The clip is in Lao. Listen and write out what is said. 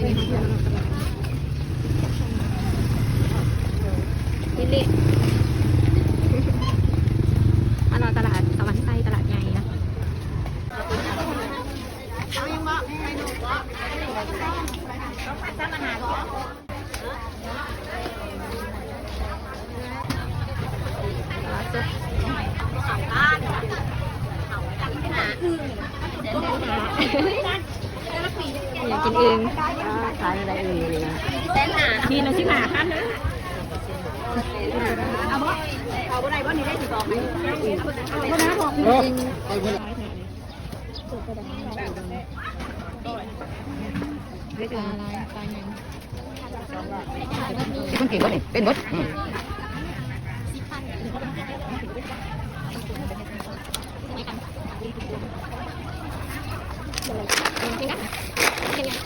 ນີ້ແຫຼະ ມາເລາະຕະຫຼາດສະຫວັນໄຊ ຕະຫຼາດໃຫຍ່ນະ. ຢາກກິນອຶ່ງ ຂາຍໄດ້ອຶ່ງນີ້ນະ ມີລະສິບຫ້າພັນເດີ. ເອົາບໍ່? ເອົາບໍ່ໄດ້ບໍ່? ນີ້ໄດ້ສິບສອງ ເອົາບໍ່ໄດ້ ບອກ ເອົາບໍ່ໄດ້. ປາລາຍ ປາຫຍັງ? ເປັນຄົນເກັ່ງບໍ່ນີ້? ເປັນເບິດ ອືມ. ເປັນກັນ ເປັນກັນ.